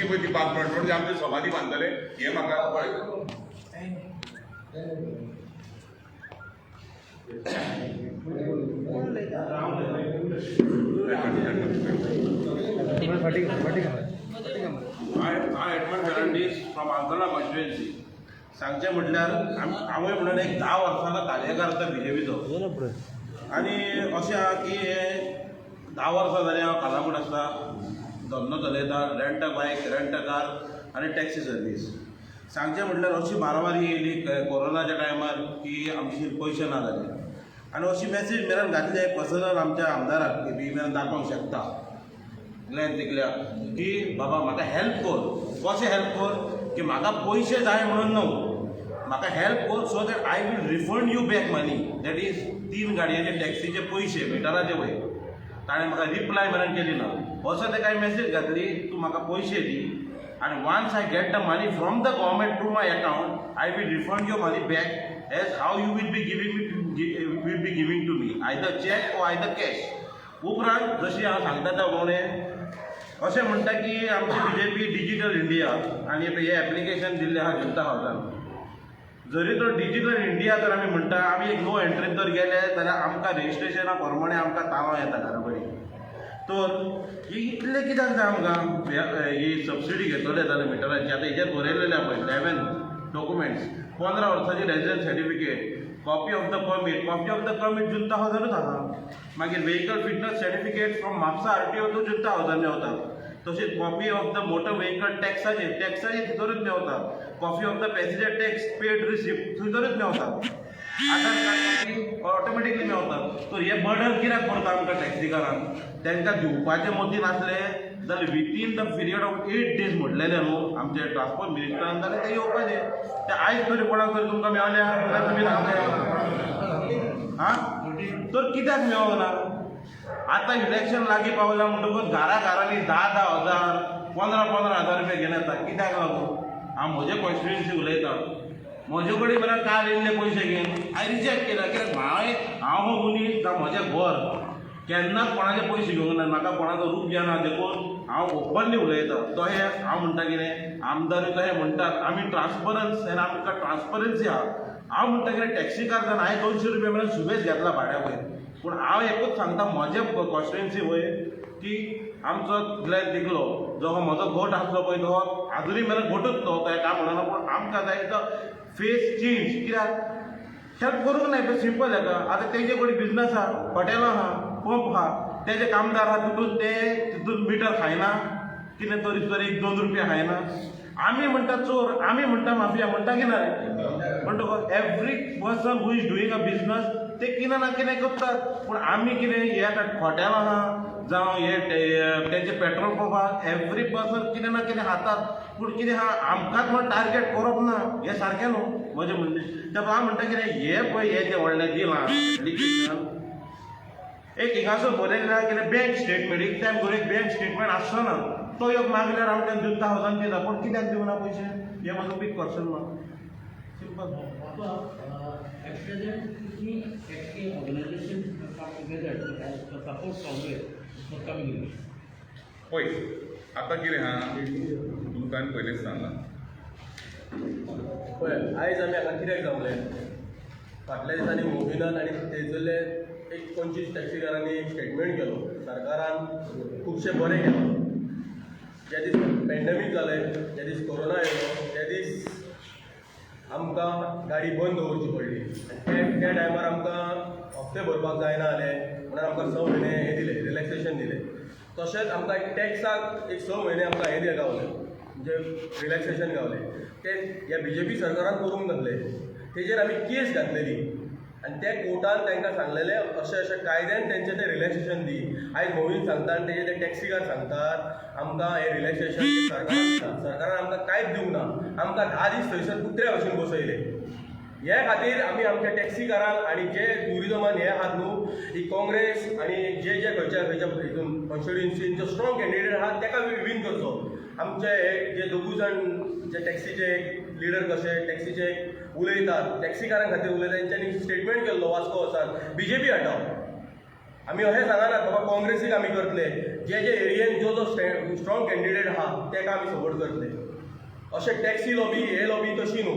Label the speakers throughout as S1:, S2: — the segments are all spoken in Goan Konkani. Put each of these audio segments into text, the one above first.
S1: पळय ती 5 मिनट म्हणजे आमची समाधी बांदतले हें म्हाका पळय.
S2: I Edmund Fernandes from Aldona constituency. सांगचें म्हटल्यार हांवें म्हणून एक 10 वर्सांचो कार्यकर्ता बीजेपीचो आनी अशें आहा की हे 10 वर्सां जालीं हांव कालापूर आसता, धंदो चलयता, rent a bike, rent a car आनी टॅक्सी सर्वीस. सांगचें म्हटल्यार अशी मारामारी येयली कोरोनाच्या टायमार की आमचे पयशे ना जाले आनी अशी मॅसेज मेरेन घातली पर्सनल आमच्या आमदाराक की बी मेरेन दाखोवंक शकता ग्लॅन तिकल्या की बाबा म्हाका हेल्प कर. कशें हेल्प कर की म्हाका पयशे जाय म्हणून न्हू, म्हाका हेल्प कर so that I will refund you back money, that is तीन गाडयांचे टॅक्सीचे पयशे मिटराचे वयर. ताणें म्हाका रिप्लाय मेरेन केली ना. असो ते कांय मॅसेज घातली, तूं म्हाका पयशे दी आनी once I get the money from the government to my account, I will refund your money back as how you will be giving me will be giving to me, either cheque or either cash. उपरांत जशी हांव सांगता त्या प्रमाणे अशें म्हणटा की आमची बीजेपी डिजिटल इंडिया आनी हे एप्लिकेशन दिल्लें आहा जुंता हावसान. जरी तो डिजिटल इंडिया जर आमी म्हणटा, आमी एक नो एंट्रीन जर गेले जाल्यार आमकां रजिस्ट्रेशना प्रमाणे आमकां तालांव येता घरा कडेन. तर ही इतलें कित्याक जाय आमकां ही सबसिडी घेतले जाल्यार मिटराची? आतां हेजेर बरयलेलें आहा पळय, 11 डॉक्युमेंट्स, 15 वर्साची resident certificate, copy of the permit. Copy of the permit जुंता हावजानूच आहा. मागीर vehicle fitness certificate from Mapusa RTO, तो जुंता हावजान मेवता. तशेंच copy of the motor vehicle टॅक्साचे थंयसरूच मेवता. Copy of the passenger tax paid receipt थंयसरूच मेवता. आधार कार्ड ऑटोमॅटिकली मेवता. तर हे बर्डन कित्याक करता आमकां टॅक्सीकारांक? तांकां दिवपाचें मतीन आसलें जाल्यार within the period of 8 days म्हटलेलें न्हू आमचे ट्रान्सपोर्ट मिनिस्टरान, जाल्यार ते येवपाचें. ते आयज तरी कोणाक तरी तुमकां मेवल्या जाल्यार तुमी सांगले आं, तर कित्याक मेळोंक ना? आतां इलेक्शन लागीं पावलां म्हणटकूच घरा घरांनी 10-10 हजार, 15-15 हजार रुपया घेवन येता. कित्याक लागून? हांव म्हजे कॉन्स्टिट्युएन्सी उलयतां. म्हजे कडेन मेरेन काल येयल्ले पयशे घेवन हांवें रिजेक्ट केला, कित्याक हांवें हांव हो मनीस जावं म्हजें घर केन्नाच कोणाचे पयशे घेवंक ना. म्हाका कोणाचो रुपया ना, देखून हांव ओपनली उलयतां. तशें हांव म्हणटा कितें, आमदारूय तशें म्हणटात, आमी ट्रान्सपरन्स आनी आमकां ट्रान्सपरन्सी आहा. हांव म्हणटा कितें, टॅक्सीकार जावन हांवें 200 रुपया मेरेन सुबेज घेतला भाड्या वयर, पूण हांव एकूच सांगता म्हजे कॉन्स्टिट्युएन्सी वयर की आमचो ग्लॅन तिकलो जो हो म्हजो घोट आसलो पळय, तो आजुनूय मेरेन घोटूच तो, तो काय म्हणना, पूण आमकां जाय तो फेस चेंज. कित्याक हेल्प करूंक ना? सिंपल हेका आतां तेजे कडेन बिजनस आहा, हॉटेलां आहा, पंप आहा, तेजे कामदार आहा तितून, ते तितून मिटर खायना कितें तरी तर 1-2 रुपया खायना. आमी म्हणटा चोर, आमी म्हणटा माफिया, म्हणटा की ना रे? म्हणटकच every person who is doing a business, ते कितें ना कितें करतात. पूण आमी कितें हे आतां हॉटेल आहा जावं हे तेंचे पेट्रोल पंप आहा, एवरी पर्सन कितें ना कितें खातात. पूण कितें आहा, आमकांच म्हण टार्गेट करप ना, हें सारकें न्हू म्हजें म्हणणें. त्या हांव म्हणटा कितें, हे पळय, हे जें व्हडलें दिलां एप्लिकेशन, एक हिंगासर बरयलें आहा कितें, बँक स्टेटमेंट. एक टायम करून एक बँक स्टेटमेंट आसचो ना, तो एक मागल्यार आमकां जुंता हावसान दिता, पूण कित्याक दिवना पयशे? हें म्हजो big question mark, simple.
S3: At present, three taxi organizations have come together to support Congress for coming election.
S1: पळय, आतां कितें आहा, तुमकां हांवें पयलींच सांगलां.
S4: पळय, आयज आमी हांगा कित्याक जमले? फाटल्या दिसांनी मोहिनान आनी थंयसरले एक 25 टॅक्सीकारांनी एक स्टेटमेंट केलो, सरकारान खुबशें बरें केलां. ज्या दीस पॅन्डेमीक जालें, ज्या दीस कोरोना येयलो, त्या दीस आमकां गाडी बंद दवरची पडली आनी ते त्या टायमार आमकां हप्ते भरपाक जायना जाले म्हणून आमकां 6 म्हयने हें दिलें, रिलॅक्सेशन दिलें. तशेंच आमकां एक टॅक्साक एक 6 म्हयने आमकां हें दिलें, गावलें, म्हणजे रिलॅक्सेशन गावलें. ते ह्या बीजेपी सरकारान करूंक नासलें. तेजेर आमी केस घातलेली आनी त्या कोर्टान तांकां सांगलेलें, अशें अशें कायद्यान तेंचें तें रिलॅक्सेशन दी. आयज मोहीन सांगता आनी तेजे ते टॅक्सीकार सांगतात, आमकां हें रिलॅक्सेशन सरकारान दिता. सरकारान आमकां कांयच दिवंक ना. आमकां 10 दीस थंयसर कुत्र्या भशेन बसयले. हे खातीर आमी आमच्या टॅक्सीकारांक आनी जे ट्युरिजमान हे आहात न्हू, ही काँग्रेस आनी जे जे खंयच्या खंयच्या हितून कॉन्स्टिट्युएन्सीन स्ट्रॉंग कॅन्डिडेट आहात, ताका विन करचो. आमचे हे जे दोगूय जाण जे टॅक्सीचे लिडर कशे टॅक्सीचे उलयतात, टॅक्सीकारां खातीर उलयतात, तेंच्यांनी स्टेटमेंट केल्लो, वास्को वचान बीजेपी हटाव. आमी अशें सांगनात बाबा काँग्रेसीक आमी करतले, जे जे एरियेन जो जो स्ट्रॉंग कॅन्डिडेट आहा तेका आमी सपोर्ट करतले. अशें टॅक्सी लॉबी हे लॉबी तशी न्हू.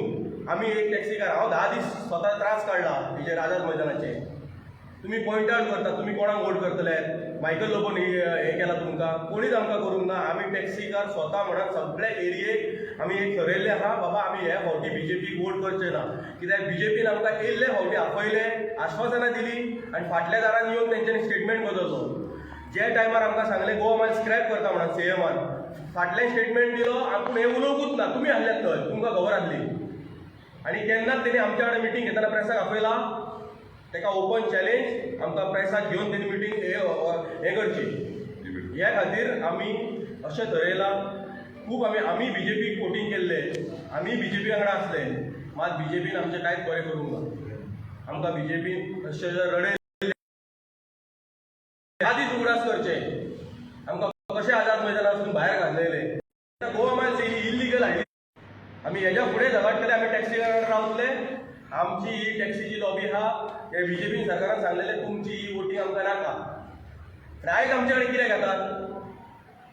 S4: आमी एक टॅक्सीकार, हांव 10 दीस स्वता त्रास काडला हेजेर आझाद मैदानाचेर. तुमी पॉयंट आउट करता, तुमी कोणाक वोट करतले, मायकल लोबोन हे केला तुमकां, कोणीच आमकां करूंक ना. आमी टॅक्सीकार स्वता म्हणून सगळे एरियेक आमी एक थरयल्लें आहा, बाबा आमी हे फावटी बीजेपीक वोट करचे ना, कित्याक बीजेपीन आमकां येयल्ले फावटी आपयले, आश्वासनां दिली आनी फाटल्या दारान येवन तेंच्यांनी स्टेटमेंट बदललो. जे टायमार आमकां सांगलें गोवा मायल स्क्रॅप करता म्हणून सीएमान फाटल्यान स्टेटमेंट दिलो, आपूण हें उलोवंकूच ना. तुमी आहल्यात थंय, तुमकां खबर आहली. आनी केन्नाच तेणी आमच्या कडेन मिटींग घेतना प्रेसाक आपयला? तेका ओपन चॅलेंज, आमकां प्रेसाक घेवन तेणी मिटींग हे हे करची. ह्या खातीर आमी अशें थरयलां, खूब आमी आमी बीजेपीक वोटींग केल्ले, आमी बीजेपी वांगडा आसले, मात बीजेपीन आमचें कांयच बरें करूंक ना. आमकां बीजेपीन अशें रडय आदीच उगडास करचे, आमकां कशें आझाद मैदानासून भायर घातलेले. गोवा मायल्स इल्लिगल हाडली. आमी हेज्या फुडें झगडटले, आमी टॅक्सीकारां रावतले. आमची ही टॅक्सीची लॉबी आहा, हे बीजेपी सरकारान सांगलेले, तुमची ही वोटींग आमकां नाका. आनी आयज आमचे कडेन कितें घेतात?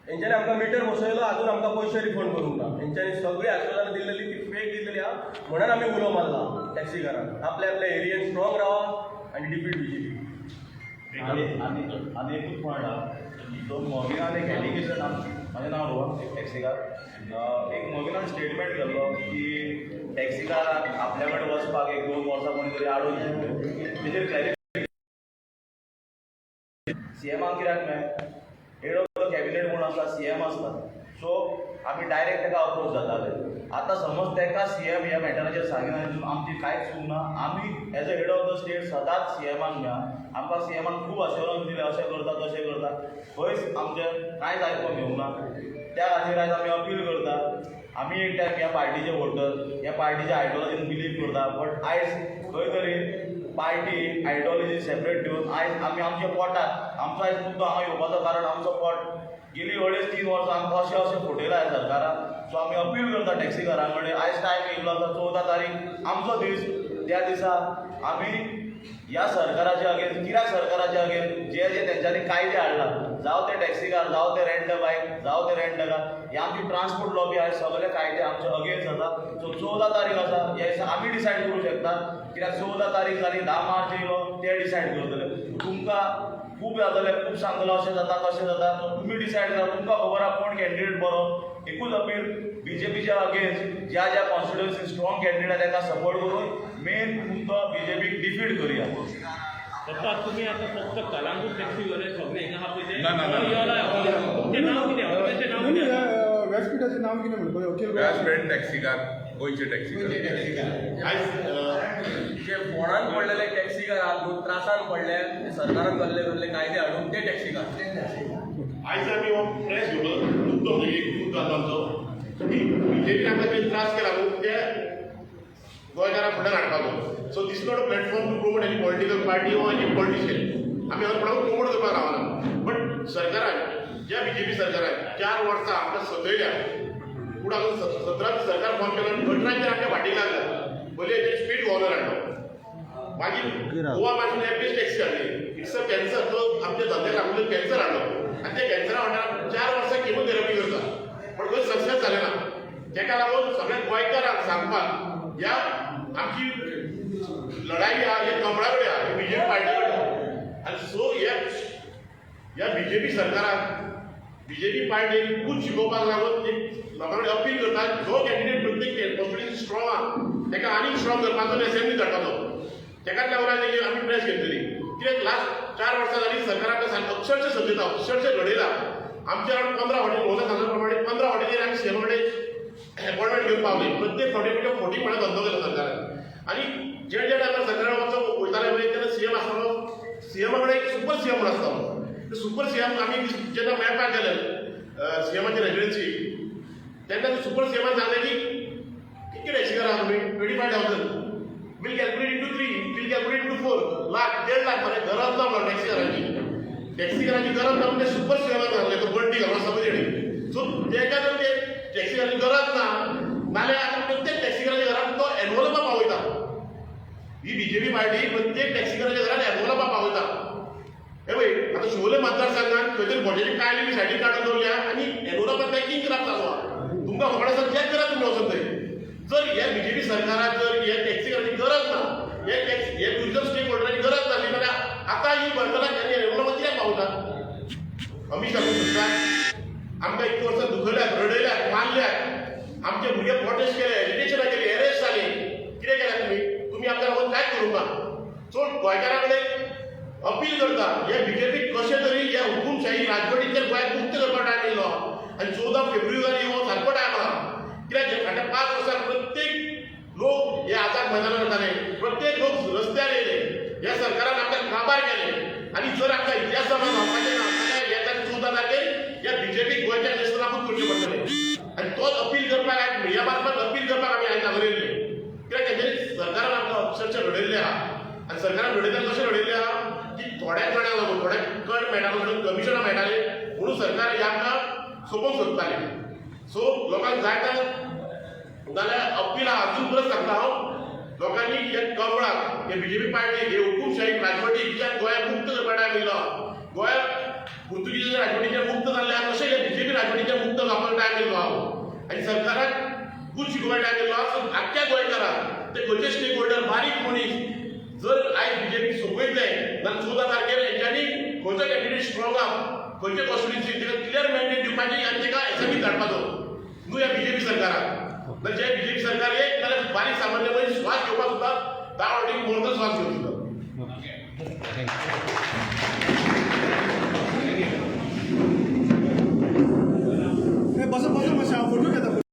S4: हेंच्यांनी आमकां मिटर बसयलो, अजून आमकां पयशे रिफंड करूंक ना. हेंच्यांनी सगळी आश्वासनां दिल्लेली ती फेक दिल्लेली आहा, म्हणून आमी उलो मारला टॅक्सीकारांक, आपल्या आपल्या एरियेन स्ट्रॉंग रावा आनी डिफीट बीजेपी.
S5: आनी आनी आनी एकूच पॉयंट आहा, जो मोविनान एक एलिगेशन, म्हाजें नांव रोहन, एक टॅक्सीकार, एक मोविनान स्टेटमेंट केल्लो की टॅक्सीकाराक आपल्या कडेन वचपाक एक दोन वर्सां कोणी तरी आडोवन दिल्ले. तेजेर क्लॅरिफिकेशन सीएमाक कित्याक मेळ्ळें? हेड ऑफ the cabinet कोण आसता? सीएम आसता. सो आमी डायरेक्ट ताका अप्रोच जाताले. आतां समज ताका सीएम ह्या मॅटराचेर सांगिना, हितून आमची कांयच चूक ना. आमी as a head of the state सदांच सीएमाक मेळा. आमकां सीएमान खूब अश्योरन्स दिलें, अशें करता, तशें करता, खंयच आमचें कांयच आयकून घेवंक ना. त्या खातीर आयज आमी अपील करता. आमी एक टायम ह्या पार्टीचे वोटर, ह्या पार्टीच्या आयडियोलॉजीन बिलीव करता, बट आयज खंय तरी पार्टी आयडियोलॉजी सेपरेट ठेवन आयज आमी आमच्या पोटाक, आमचो आयज मुद्दो हांगा येवपाचो कारण आमचो पोट गेली अडेच तीन वर्सां आमकां अशें अशें फटयलां ह्या सरकारान. सो आमी अपील करता टॅक्सीकारां कडेन, आयज टायम येयल्लो आसा, 14 तारीख आमचो दीस. त्या दिसा आमी ह्या सरकाराच्या अगेन्स्ट, कित्याक सरकाराच्या अगेन्स्ट, जे जे तेंच्यांनी कायदे हाडला, जावं ते टॅक्सीकार, जावं ते रेंट बायक, जावं ते रेंट कार, हे आमची ट्रान्सपोर्ट लॉबी आहे, सगळे कायदे आमचे अगेन्स्ट आसा. सो 14 तारीख आसा, ह्या दिसा आमी डिसायड करूं शकता, कित्याक 14 तारीख जाली, 10 मार्च येयलो, ते डिसायड करतले. तुमकां खूब जातले, खूब सांगतलो, अशें जाता, तशें जाता. सो तुमी डिसायड करा, तुमकां खबर आहा कोण कॅन्डिडेट बरो. एकूच अपील, बीजेपीच्या अगेन्स्ट ज्या ज्या कॉन्स्टिट्युएन्सी स्ट्रॉंग कॅन्डिडेट आहा ताका सपोर्ट करून मेन मुद्दो बीजेपीक डिफीट करुया.
S3: पप्पा, तुम्ही आता फक्त कलांगूट टॅक्सी वाले सगळे हिंगा आहा पळय ते?
S1: ना, ना, ना.
S3: तुमचें नांव कितें? ऑर्गनायझेशन नांव
S6: न्ही
S3: कितें?
S6: व्यासपीठाचें नांव कितें म्हणपाचें? अखिल गोवा
S1: व्यासपीठ टॅक्सीकार, गोंयचे टॅक्सीकार.
S7: आयज
S4: जे फोंडान पडलेले टॅक्सीकार आहात न्हू, त्रासान पडले ते सरकारान कसले कसले कायदे हाडून, ते टॅक्सीकार.
S7: आयज आमी हो प्रेस घेवलो मुद्दो, म्हणजे एक मुद्दो आसा आमचो की बीजेपीन आमकां जे त्रास केला न्हू, ते गोंयकारां फुड्यान हाडपाचो. So this not a platform to promote any political party or any politician. आमी हांगा कोणाकूच प्रमोट करपाक रावना, बट सरकारान, ज्या बीजेपी सरकारान 4 वर्सां आमकां सतयल्या, पूण हांगा 17 सरकार फॉर्म केलं आनी 18चेर आमच्या फाटीक लागला. पयलीं हेजेर स्टेट गव्हर्नर हाडलो, मागीर गोवा मार्शन एफबीएस टॅक्सी हाडली. It's a cancer. तो आमच्या धंद्याक आमकां कॅन्सर हाडलो आनी त्या कॅन्सरा वाठारात 4 वर्सां केमोथेरपी करता, पण खंय सक्सेस जालें ना. तेका लागून सगळ्या गोंयकारांक सांगपाक, ह्या आमची लढाई आहा, हे कमळा कडेन आहा, बीजेपी पार्टी कडेन. आनी सो ह्या ह्या बीजेपी सरकाराक, बीजेपी पार्टीक खूब शिकोवपाक लागून एक लोकां कडेन अपील करता, जो कॅन्डिडेट प्रत्येक कॉन्स्टिट्युएन्सी स्ट्रॉंग आहा तेका आनीक स्ट्रॉंग करपाचो आनी असेंब्ली धाडपाचो. तेकाच लागून आयज आमी प्रेस घेतलेली, कित्याक लास्ट 4 वर्सां जाली सरकार आमकां अक्षरशः सजयता, अक्षरशः घडयला. आमच्या 15 फावटी, रोहना सांगल्या प्रमाणे 15 फावटीचेर आमी सीएमा कडेन अपॉयंटमेंट घेवन पावले. प्रत्येक फावटी म्हणजे फोटी म्हणून धंदो केलो सरकारान. आनी जे जे टायमार सरकारान वचो वयताले पळय, तेन्ना सीएम आसतालो, सीएमा कडेन एक सुपर सीएम म्हणून आसतालो. सुपर सीएम आमी जेन्ना मेळपाक गेले सीएमाची रेजिडेन्सी, तेन्ना ते सुपर सीएमान सांगलें की कितके टॅक्सीकार आहा तुमी? 25,000. We'll calculate into three, we'll calculate into four lakh, 1.5 lakh. मरे गरज ना म्हणून टॅक्सीकारांची, टॅक्सीकारांची गरज ना म्हणून ते सुपर सीएमान सांगलें. तो बंडी घालून आसता पळय तेणी. सो तेका जर ते टॅक्सीकारांची गरज ना, नाल्यार आतां प्रत्येक टॅक्सीकाराच्या घरात तो एनवलपां पावयता. ही बीजेपी पार्टी प्रत्येक टॅक्सीकाराच्या घरात एनवलपां पावयता. हे पळय, आतां शिवोले मतदारसंघात खंय तरी भोज्याची कायली बी सायडीक काडून दवरल्या आनी एनोरामा पॅकिंग करप चालू आहा. तुमकां खबर आसा, चॅक करा तुमी वचून थंय. जर हे बीजेपी सरकाराक जर हे टॅक्सीकारांची गरज ना, हे टॅक्स हे टुरिझम स्टेक होल्डरांची गरज नासली जाल्यार आतां ही बर्तनाक आनी एनोरामा कित्याक पावता? अमित शाह सरकार आमकां इतलीं वर्सां दुखयल्यात, रडयल्यात, मारल्यात. आमचे भुरगे प्रोटेस्ट केले, एजिटेशनां केली, एरेस्ट जाले. कितें केल्यात तुमी? तुमी आमकां लागून कांयच करूंक ना. सो गोंयकारां कडेन अपील करता, हे बीजेपी कशें तरी हे हुकुमशाही राजवटीचेर गोंयाक मुक्त करपाक टायम येयलो आनी 14 फेब्रुवारी हो सारको टायम आहा. कित्याक जे फाटल्या 5 वर्सां प्रत्येक लोक हे आझाद मैदानार वताले, प्रत्येक लोक रस्त्यार येयले. ह्या सरकारान आमकां काबार केले आनी जर आमकां इतिहास जमा जावपाचें ना जाल्यार हे 14 तारखेर ह्या बीजेपीक गोंयच्या नेस्तनाबूत करचें पडटलें. आनी तोच अपील करपाक आयज मिडिया मार्फत अपील करपाक आमी आयज हांगा येयल्ले. कित्याक तेंच्यांनी सरकारान आमकां अक्षरशः रडयल्लें आहा. आनी सरकारान रडयतना कशें रडयल्लें आहा की थोड्या जाणांक लागून थोड्या कट मेळटालो म्हणून, कमिशनां मेळटाले म्हणून सरकार हे आमकां सोंपोवंक सोदतालें. सो लोकांक जाय जाल्यार अपील आहा, अजून परत सांगता हांव, लोकांनी हे कमळाक, हे बीजेपी पार्टी, हे हुकुमशाही राजवटीच्यान गोंयाक मुक्त करपा टायम येयलो. गोंयाक पुर्तुगीजाच्या राजवटीच्यान मुक्त जाल्ले आहा, तशें हे बीजेपी राजवटीच्यान मुक्त जावपाक टायम येयलो आहा आनी सरकाराक खूब शिकोवपाक टायम येयलो आहा. सो आख्ख्या गोंयकाराक, ते खंयचे स्टेक होल्डर, बारीक मनीस, जर आयज बीजेपी सोंपयतले जाल्यार 14 तारखेर हेंच्यांनी खंयचो कॅन्डिडेट स्ट्रॉंग आहा, खंयचे कॉन्स्टिट्युन्सी, ताका क्लियर मॅन्डेट दिवपाची आनी ताका एसेंब्लीत धाडपाचो, न्हू ह्या बीजेपी सरकाराक. तर जे बीजेपी सरकार येत जाल्यार बारीक सामान्य मनीस श्वास घेवपाक सुद्दां 10 फावटी मरतो श्वास घेवन सुद्दां.
S1: Thank you.